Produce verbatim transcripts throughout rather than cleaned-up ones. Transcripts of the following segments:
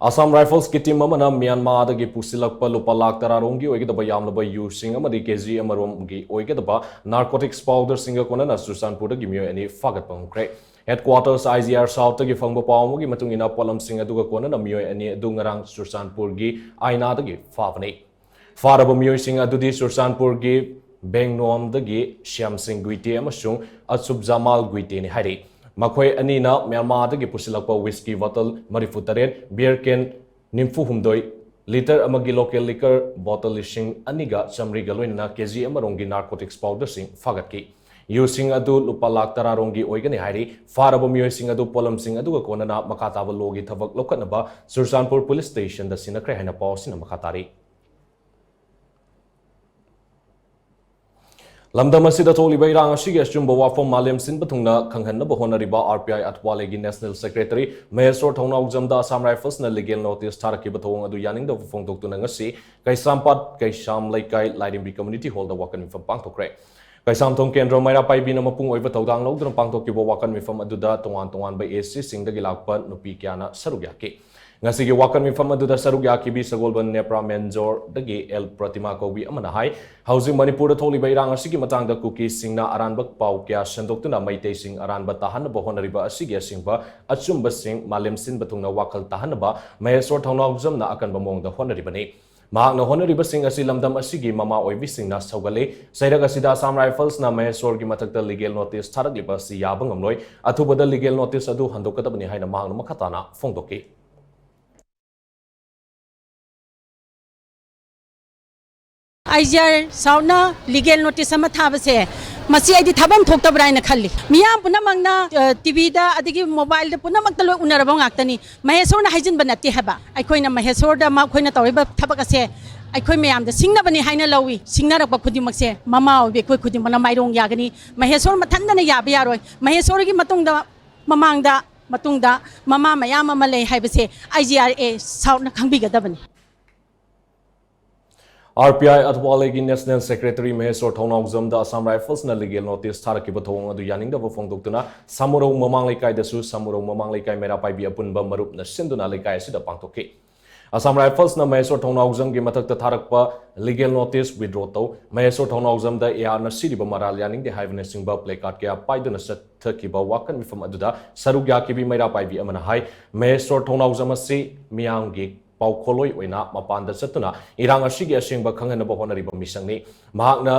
Assam ꯔꯥꯏꯐꯜꯁꯀꯤ team ꯑꯃꯅ ꯃ꯭ꯌꯥꯟꯃꯥꯔꯗꯒꯤ ꯄꯨꯁꯤꯜꯂꯛꯄ ꯂꯨꯄꯥ ꯂꯥꯈ ꯇꯔꯥ ꯔꯣꯝꯒꯤ ꯑꯣꯏꯒꯗꯕ ꯌꯥꯝꯂꯕ ꯌꯨꯁꯤꯡ ꯑꯃꯗꯤ ꯀꯦꯖꯤ ꯑꯃ ꯔꯣꯝꯒꯤ ꯑꯣꯏꯒꯗꯕ ꯅꯥꯔꯀꯣꯇꯤꯛꯁ ꯄꯥꯎꯗꯔꯁꯤꯡꯒ ꯀꯣꯟꯅꯅ ꯆꯨꯔꯆꯥꯟꯄꯨꯔꯗꯒꯤ ꯃꯤꯑꯣꯏ ꯑꯅꯤ ꯐꯥꯒꯠꯄ ꯉꯝꯈ꯭ꯔꯦ꯫ ꯍꯦꯗꯀ꯭ꯋꯥꯇꯔꯁ ꯑꯥꯏ ꯖꯤ ꯑꯥꯔ ꯁꯥꯎꯠꯇꯒꯤ ꯐꯪꯕ ꯄꯥꯎ ꯑꯃꯒꯤ ꯃꯇꯨꯡ ꯏꯟꯅ, ꯄꯣꯠꯂꯝꯁꯤꯡ ꯑꯗꯨꯒ ꯀꯣꯟꯅꯅ ꯃꯤꯑꯣꯏ ꯑꯅꯤ ꯑꯗꯨ ꯉꯔꯥꯡ ꯆꯨꯔꯆꯥꯟꯄꯨꯔꯒꯤ ꯑꯥꯏꯅꯥꯗꯒꯤ ꯐꯥꯕꯅꯤ꯫ ꯐꯥꯔꯕ ꯃꯤꯑꯣꯏꯁꯤꯡ ꯑꯗꯨꯗꯤ ꯆꯨꯔꯆꯥꯟꯄꯨꯔꯒꯤ ꯕꯦꯡꯅꯣꯝꯗꯒꯤ ꯁ꯭ꯌꯥꯝ ꯁꯤꯡ ꯒꯨꯏꯇꯦ ꯑꯃꯁꯨꯡ ꯑꯁꯨꯞ ꯖꯃꯥꯜ ꯒꯨꯏꯇꯦꯅꯤ ꯍꯥꯏꯔꯤ꯫ ꯃꯈꯣꯏ ꯑꯅꯤꯅ ꯃ꯭ꯌꯥꯟꯃꯥꯔꯗꯒꯤ ꯄꯨꯁꯤꯜꯂꯛꯄ ꯋꯤꯁꯀꯤ ꯕꯣꯇꯜ ꯃꯔꯤꯐꯨ ꯇꯔꯦꯠ, ꯕꯤꯌꯔ ꯀꯦꯟ ꯅꯤꯐꯨ ꯍꯨꯝꯗꯣꯏ, ꯂꯤꯇꯔ ꯑꯃꯒꯤ ꯂꯣꯀꯦꯜ ꯂꯤꯀꯔ ꯕꯣꯇꯜ ꯂꯤꯁꯤꯡ ꯑꯅꯤꯒ ꯆꯥꯃꯔꯤꯒ ꯂꯣꯏꯅꯅ ꯀꯦꯖꯤ ꯑꯃꯔꯣꯝꯒꯤ ꯅꯥꯔꯀꯣꯇꯤꯛꯁ ꯄꯥꯎꯗꯔꯁꯤꯡ ꯐꯥꯒꯠꯈꯤ꯫ ꯌꯨꯁꯤꯡ ꯑꯗꯨ ꯂꯨꯄꯥ ꯂꯥꯈ ꯇꯔꯥ ꯔꯣꯝꯒꯤ ꯑꯣꯏꯒꯅꯤ ꯍꯥꯏꯔꯤ꯫ ꯐꯥꯔꯕ ꯃꯤꯑꯣꯏꯁꯤꯡ ꯑꯗꯨ ꯄꯣꯠꯂꯝꯁꯤꯡ ꯑꯗꯨꯒ ꯀꯣꯟꯅꯅ ꯃꯈꯥ ꯇꯥꯕ ꯂꯣꯒꯤ ꯊꯕꯛ ꯂꯧꯈꯠꯅꯕ ꯆꯨꯔꯆꯥꯟꯄꯨꯔ ꯄꯨꯂꯤꯁ ꯁ꯭ꯇꯦꯁꯟꯗ ꯁꯤꯟꯅꯈ꯭ꯔꯦ ꯍꯥꯏꯅ ꯄꯥꯎ ꯑꯁꯤꯅ ꯃꯈꯥ ꯇꯥꯔꯤ꯫ ꯂꯝꯗꯝ ꯑꯁꯤꯗ ꯊꯣꯛꯂꯤꯕ ꯏꯔꯥꯡ ꯑꯁꯤꯒꯤ ꯑꯆꯨꯝꯕ ꯋꯥꯐꯝ ꯃꯥꯂꯦꯝ ꯁꯤꯟꯕ ꯊꯨꯡꯅ ꯈꯪꯍꯟꯅꯕ ꯍꯣꯠꯅꯔꯤꯕ ꯑꯥꯔ ꯄꯤ ꯑꯥꯏ ꯑꯊ꯭ꯋꯥꯂꯦꯒꯤ ꯅꯦꯁꯅꯦꯜ ꯁꯦꯀ꯭ꯔꯦꯇꯔꯤ ꯃꯍꯦꯁꯣꯔ ꯊꯧꯅꯥꯎꯖꯝꯗ ꯑꯁꯥꯝ ꯔꯥꯏꯐꯜꯁꯅ ꯂꯤꯒꯦꯜ ꯅꯣꯇꯤꯁ ꯊꯥꯔꯛꯈꯤꯕ ꯊꯧꯑꯣꯡ ꯑꯗꯨ ꯌꯥꯅꯤꯡꯗꯕ ꯐꯣꯡꯗꯣꯛꯇꯨꯅ ꯉꯁꯤ ꯀꯩꯁꯥꯝꯄꯥꯠ ꯀꯩꯁꯥꯝ ꯂꯩꯀꯥꯏ ꯂꯥꯏꯔꯦꯝꯕꯤ ꯀꯝꯃ꯭ꯌꯨꯅꯤꯇꯤ ꯍꯣꯜꯗ ꯋꯥꯀꯠ ꯃꯤꯐꯝ ꯄꯥꯡꯊꯣꯛꯈ꯭ꯔꯦ꯫ ꯀꯩꯁꯥꯝꯊꯣꯡ ꯀꯦꯟꯗ꯭ꯔ ꯃꯩꯔꯥ ꯄꯥꯏꯕꯤꯅ ꯃꯄꯨꯡ ꯑꯣꯏꯕ ꯊꯧꯗꯥꯡ ꯂꯧꯗꯨꯅ ꯄꯥꯡꯊꯣꯛꯈꯤꯕ ꯋꯥꯀꯠ ꯃꯤꯐꯝ ꯑꯗꯨꯗ ꯇꯣꯉꯥꯟ ꯇꯣꯉꯥꯟꯕ ꯑꯦ ꯁꯤꯁꯤꯡꯗꯒꯤ ꯂꯥꯛꯄ ꯅꯨꯄꯤ ꯀꯌꯥꯅ ꯁꯔꯨꯛ ꯌꯥꯈꯤ꯫ ꯉꯁꯤꯒꯤ ꯋꯥꯀꯠ ꯃꯤꯐꯝ ꯑꯗꯨꯗ ꯁꯔꯨꯛ ꯌꯥꯈꯤꯕꯤ ꯁꯒꯣꯜꯕꯟ ꯅꯦꯄ꯭ꯔꯥ ꯃꯦꯟꯖꯣꯔꯗꯒꯤ ꯑꯦꯜ ꯄ꯭ꯔꯇꯤꯃꯥ ꯀꯧꯕꯤ ꯑꯃꯅ ꯍꯥꯏ, ꯍꯧꯖꯤꯛ ꯃꯅꯤꯄꯨꯔꯗ ꯊꯣꯛꯂꯤꯕ ꯏꯔꯥꯡ ꯑꯁꯤꯒꯤ ꯃꯇꯥꯡꯗ ꯀꯨꯀꯤꯁꯤꯡꯅ ꯑꯔꯥꯟꯕ ꯄꯥꯎ ꯀꯌꯥ ꯁꯟꯗꯣꯛꯇꯨꯅ ꯃꯩꯇꯩꯁꯤꯡ ꯑꯔꯥꯟꯕ ꯇꯥꯍꯟꯅꯕ ꯍꯣꯠꯅꯔꯤꯕ ꯑꯁꯤꯒꯤ ꯑꯁꯦꯡꯕ ꯑꯆꯨꯝꯕꯁꯤꯡ ꯃꯥꯂꯦꯝ ꯁꯤꯟꯕ ꯊꯨꯡꯅ ꯋꯥꯈꯜ ꯇꯥꯍꯟꯅꯕ ꯃꯍꯦꯁꯣꯔ ꯊꯧꯅꯥꯎꯖꯝꯅ ꯑꯀꯟꯕ ꯃꯑꯣꯡꯗ ꯍꯣꯠꯅꯔꯤꯕꯅꯤ꯫ ꯃꯍꯥꯛꯅ ꯍꯣꯠꯅꯔꯤꯕꯁꯤꯡ ꯑꯁꯤ ꯂꯝꯗꯝ ꯑꯁꯤꯒꯤ ꯃꯃꯥ ꯑꯣꯏꯕꯤꯁꯤꯡꯅ ꯁꯧꯒꯠꯂꯤ꯫ ꯆꯩꯔꯛ ꯑꯁꯤꯗ ꯑꯁꯥꯝ ꯔꯥꯏꯐꯜꯁꯅ ꯃꯍꯦꯁꯣꯔꯒꯤ ꯃꯊꯛꯇ ꯂꯤꯒꯦꯜ ꯅꯣꯇꯤꯁ ꯊꯥꯔꯛꯂꯤꯕ ꯑꯁꯤ ꯌꯥꯕ ꯉꯝꯂꯣꯏ꯫ ꯑꯊꯨꯕꯗ ꯂꯤꯒꯦꯜ ꯅꯣꯇꯤꯁ ꯑꯗꯨ ꯍꯟꯗꯣꯛꯀꯗꯕꯅꯤ ꯍꯥꯏꯅ ꯃꯍꯥꯛꯅ ꯃꯈꯥ ꯇꯥꯅ ꯐꯣꯡꯗꯣꯛꯈꯤ꯫ ꯑꯥꯏ ꯖꯤ ꯑꯥꯔ ꯁꯥꯎꯠꯅ ꯂꯤꯒꯦꯜ ꯅꯣꯇꯤꯁ ꯑꯃ ꯊꯥꯕꯁꯦ, ꯃꯁꯤ ꯑꯩꯗꯤ ꯊꯥꯐꯝ ꯊꯣꯛꯇꯕ꯭ꯔꯥ ꯍꯥꯏꯅ ꯈꯜꯂꯤ꯫ ꯃꯤꯌꯥꯝ ꯄꯨꯝꯅꯃꯛꯅ, ꯑ, ꯇꯤ ꯚꯤꯗ ꯑꯗꯒꯤ ꯃꯣꯕꯥꯏꯜꯗ ꯄꯨꯝꯅꯃꯛꯇ ꯂꯣꯏ ꯎꯅꯔꯕ ꯉꯥꯛꯇꯅꯤ꯫ ꯃꯍꯦꯁꯣꯔꯅ ꯍꯥꯏꯖꯤꯟꯕ ꯅꯠꯇꯦ ꯍꯥꯏꯕ꯫ ꯑꯩꯈꯣꯏꯅ ꯃꯍꯦꯁꯣꯔꯗ ꯃꯈꯣꯏꯅ ꯇꯧꯔꯤꯕ ꯊꯕꯛ ꯑꯁꯦ ꯑꯩꯈꯣꯏ ꯃꯌꯥꯝꯗ ꯁꯤꯡꯅꯕꯅꯤ ꯍꯥꯏꯅ ꯂꯧꯏ꯫ ꯁꯤꯡꯅꯔꯛꯄ ꯈꯨꯗꯤꯡꯃꯛꯁꯦ ꯃꯃꯥ ꯑꯣꯏꯕꯤ ꯑꯩꯈꯣꯏ ꯈꯨꯗꯤꯡꯃꯛꯅ ꯃꯥꯏꯔꯣꯡ ꯌꯥꯒꯅꯤ꯫ ꯃꯍꯦꯁꯣꯔ ꯃꯊꯟꯗꯅ ꯌꯥꯕ ꯌꯥꯔꯣꯏ꯫ ꯃꯍꯦꯁꯣꯔꯒꯤ ꯃꯇꯨꯡꯗ, ꯃꯃꯥꯡꯗ, ꯃꯇꯨꯡꯗ ꯃꯃꯥ ꯃꯌꯥꯝ ꯑꯃ ꯂꯩ ꯍꯥꯏꯕꯁꯦ ꯑꯥꯏ ꯖꯤ ꯑꯥꯔ ꯑꯦ ꯁꯥꯎꯠꯅ ꯈꯪꯕꯤꯒꯗꯕꯅꯤ꯫ ꯑꯥꯔ ꯄꯤ ꯑꯥꯏ ꯑꯊꯋꯥꯂꯦꯒꯤ ꯅꯦꯁꯅꯦꯜ ꯁꯦꯀ꯭ꯔꯦꯇꯔꯤ ꯃꯍꯦꯁ꯭ꯋꯔ ꯊꯧꯅꯥꯎꯖꯝꯗ ꯑꯁꯥꯝ ꯔꯥꯏꯐꯜꯁꯅ ꯂꯤꯒꯦꯜ ꯅꯣꯇꯤꯁ ꯊꯥꯔꯛꯈꯤꯕ ꯊꯧꯑꯣꯡ ꯑꯗꯨ ꯌꯥꯅꯤꯡꯗꯕ ꯐꯣꯡꯗꯣꯛꯇꯨꯅ ꯁꯥꯃꯨꯔꯧ ꯃꯃꯥꯡ ꯂꯩꯀꯥꯏꯗꯁꯨ ꯁꯥꯃꯨꯔꯧ ꯃꯃꯥꯡ ꯂꯩꯀꯥꯏ ꯃꯩꯔꯥ ꯄꯥꯏꯕꯤ ꯑꯄꯨꯟꯕ ꯃꯔꯨꯞꯅ ꯁꯤꯟꯗꯨꯅ ꯂꯩꯀꯥꯏ ꯑꯁꯤꯗ ꯄꯥꯡꯊꯣꯛꯈꯤ꯫ ꯑꯁꯥꯝ ꯔꯥꯏꯐꯜꯁꯅ ꯃꯍꯦꯁ꯭ꯋꯔ ꯊꯧꯅꯥꯎꯖꯝꯒꯤ ꯃꯊꯛꯇ ꯊꯥꯔꯛꯄ ꯂꯤꯒꯦꯜ ꯅꯣꯇꯤꯁ ꯋꯤꯗ꯭ꯔꯣ ꯇꯧ, ꯃꯍꯦꯁ꯭ꯋꯔ ꯊꯧꯅꯥꯎꯖꯝꯗ ꯑꯦ ꯑꯥꯔꯅ ꯁꯤꯔꯤꯕ ꯃꯔꯥꯜ ꯌꯥꯅꯤꯡꯗꯦ ꯍꯥꯏꯕꯅꯆꯤꯡꯕ ꯄ꯭ꯂꯦꯀꯥꯔꯗ ꯀꯌꯥ ꯄꯥꯏꯗꯨꯅ ꯆꯠꯊꯈꯤꯕ ꯋꯥꯀꯠ ꯃꯤꯐꯝ ꯑꯗꯨꯗ ꯁꯔꯨꯛ ꯌꯥꯈꯤꯕꯤ ꯃꯩꯔꯥ ꯄꯥꯏꯕꯤ ꯑꯃꯅ ꯍꯥꯏ, ꯃꯍꯦꯁ꯭ꯋꯔ ꯊꯧꯅꯥꯎꯖꯝ ꯑꯁꯤ ꯃꯤꯌꯥꯝꯒꯤ ꯄꯥꯎꯈꯣꯜꯂꯣꯏ ꯑꯣꯏꯅ ꯃꯄꯥꯟꯗ ꯆꯠꯇꯨꯅ ꯏꯔꯥꯡ ꯑꯁꯤꯒꯤ ꯑꯁꯦꯡꯕ ꯈꯪꯍꯟꯅꯕ ꯍꯣꯠꯅꯔꯤꯕ ꯃꯤꯁꯛꯅꯤ꯫ ꯃꯍꯥꯛꯅ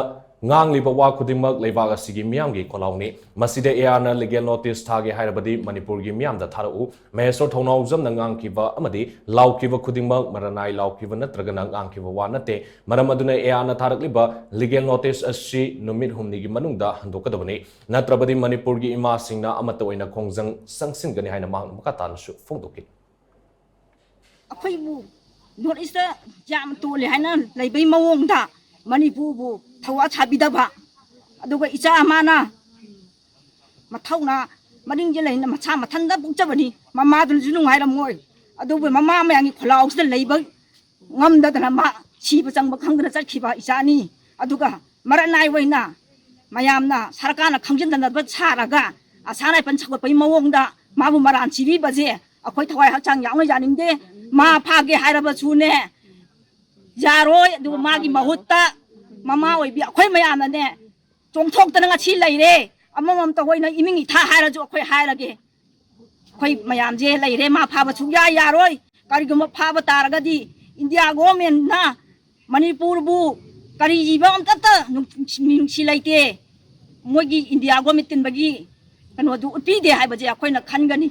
ꯉꯥꯡꯂꯤꯕ ꯋꯥ ꯈꯨꯗꯤꯡꯃꯛ ꯂꯩꯕꯥꯛ ꯑꯁꯤꯒꯤ ꯃꯤꯌꯥꯝꯒꯤ ꯈꯣꯜꯂꯥꯎꯅꯤ꯫ ꯃꯁꯤꯗ ꯑꯦ ꯑꯥꯔꯅ ꯂꯤꯒꯦꯜ ꯅꯣꯇꯤꯁ ꯊꯥꯒꯦ ꯍꯥꯏꯔꯕꯗꯤ ꯃꯅꯤꯄꯨꯔꯒꯤ ꯃꯤꯌꯥꯝꯗ ꯊꯥꯔꯛꯎ꯫ ꯃꯍꯦꯁ꯭ꯋꯔ ꯊꯧꯅꯥꯎꯖꯝꯅ ꯉꯥꯡꯈꯤꯕ ꯑꯃꯗꯤ ꯂꯥꯎꯈꯤꯕ ꯈꯨꯗꯤꯡꯃꯛ ꯃꯔꯅꯥꯏ ꯂꯥꯎꯈꯤꯕ ꯅꯠꯇ꯭ꯔꯒꯅ ꯉꯥꯡꯈꯤꯕ ꯋꯥ ꯅꯠꯇꯦ꯫ ꯃꯔꯝ ꯑꯗꯨꯅ ꯑꯦ ꯑꯥꯔꯅ ꯊꯥꯔꯛꯂꯤꯕ ꯂꯤꯒꯦꯜ ꯅꯣꯇꯤꯁ ꯑꯁꯤ ꯅꯨꯃꯤꯠ ꯍꯨꯝꯅꯤꯒꯤ ꯃꯅꯨꯡꯗ ꯍꯟꯗꯣꯛꯀꯗꯕꯅꯤ, ꯅꯠꯇ꯭ꯔꯕꯗꯤ ꯃꯅꯤꯄꯨꯔꯒꯤ ꯏꯃꯥꯁꯤꯡꯅ ꯑꯃꯠꯇ ꯑꯣꯏꯅ ꯈꯣꯡꯖꯪ ꯆꯪꯁꯤꯟꯒꯅꯤ ꯍꯥꯏꯅ ꯃꯍꯥꯛꯅ ꯃꯈꯥ ꯇꯥꯅꯁꯨ ꯐꯣꯡꯗꯣꯛꯈꯤ꯫ ꯑꯩꯈꯣꯏꯕꯨ ꯅꯣꯔꯠ ꯏꯁꯇ ꯌꯥꯝ ꯇꯣꯜꯂꯦ ꯍꯥꯏꯅ ꯂꯩꯕꯩ ꯃꯑꯣꯡꯗ ꯃꯅꯤꯄꯨꯔꯕꯨ ꯊꯧꯋꯥ ꯁꯥꯕꯤꯗꯕ, ꯑꯗꯨꯒ ꯏꯆꯥ ꯑꯃꯅ ꯃꯊꯧꯅ ꯃꯅꯤꯡꯁꯦ ꯂꯩꯅ ꯃꯁꯥ ꯃꯊꯟꯇ ꯄꯣꯛꯆꯕꯅꯤ, ꯃꯃꯥꯗꯨꯅꯁꯨ ꯅꯨꯡꯉꯥꯏꯔꯝꯃꯣꯏ꯫ ꯑꯗꯨꯕꯨ ꯃꯃꯥ ꯃꯌꯥꯝꯒꯤ ꯈꯣꯜꯂꯥꯎꯁꯤꯗ ꯂꯩꯕ ꯉꯝꯗꯗꯅ ꯃꯥ ꯁꯤꯕ ꯆꯪꯕ ꯈꯪꯗꯅ ꯆꯠꯈꯤꯕ ꯏꯆꯥꯅꯤ꯫ ꯑꯗꯨꯒ ꯃꯔꯛ ꯅꯥꯏꯕ ꯑꯣꯏꯅ ꯃꯌꯥꯝꯅ ꯁꯔꯀꯥꯔꯅ ꯈꯪꯖꯤꯟꯗꯅꯕ ꯁꯥꯔꯒ ꯑꯁꯥ ꯔꯥꯏꯐꯜ ꯁꯧꯒꯠꯄꯒꯤ ꯃꯑꯣꯡꯗ ꯃꯥꯕꯨ ꯃꯔꯥꯟ ꯁꯤꯕꯤꯕꯁꯦ ꯑꯩꯈꯣꯏ ꯊꯋꯥꯏ ꯍꯛꯆꯥꯡ ꯌꯥꯎꯅ ꯌꯥꯅꯤꯡꯗꯦ꯫ ꯃꯥ ꯐꯥꯒꯦ ꯍꯥꯏꯔꯕꯁꯨꯅꯦ ꯌꯥꯔꯣꯏ꯫ ꯑꯗꯨꯒ ꯃꯥꯒꯤ ꯃꯍꯨꯠꯇ ꯃꯃꯥ ꯑꯣꯏꯕꯤ ꯑꯩꯈꯣꯏ ꯃꯌꯥꯝꯅꯅꯦ ꯆꯣꯡꯊꯣꯛꯇꯅ ꯉꯁꯤ ꯂꯩꯔꯦ꯫ ꯑꯃꯃꯝꯇ ꯑꯣꯏꯅ ꯏꯃꯤꯡ ꯏꯊꯥ ꯍꯥꯏꯔꯁꯨ ꯑꯩꯈꯣꯏ ꯍꯥꯏꯔꯒꯦ꯫ ꯑꯩꯈꯣꯏ ꯃꯌꯥꯝꯁꯦ ꯂꯩꯔꯦ, ꯃꯥ ꯐꯥꯕ ꯁꯨꯡꯌꯥ ꯌꯥꯔꯣꯏ꯫ ꯀꯔꯤꯒꯨꯝꯕ ꯐꯥꯕ ꯇꯥꯔꯒꯗꯤ ꯏꯟꯗꯤꯌꯥ ꯒꯣꯔꯃꯦꯟꯅ ꯃꯅꯤꯄꯨꯔꯕꯨ ꯀꯔꯤ ꯖꯤꯕ ꯑꯝꯇꯠꯇ ꯅꯨꯡꯁꯤ ꯅꯨꯡꯁꯤ ꯂꯩꯇꯦ꯫ ꯃꯣꯏꯒꯤ ꯏꯟꯗꯤꯌꯥ ꯒꯣꯔꯃꯦꯟ ꯇꯤꯟꯕꯒꯤ ꯀꯩꯅꯣꯗꯨ ꯎꯠꯄꯤꯗꯦ ꯍꯥꯏꯕꯁꯦ ꯑꯩꯈꯣꯏꯅ ꯈꯟꯒꯅꯤ꯫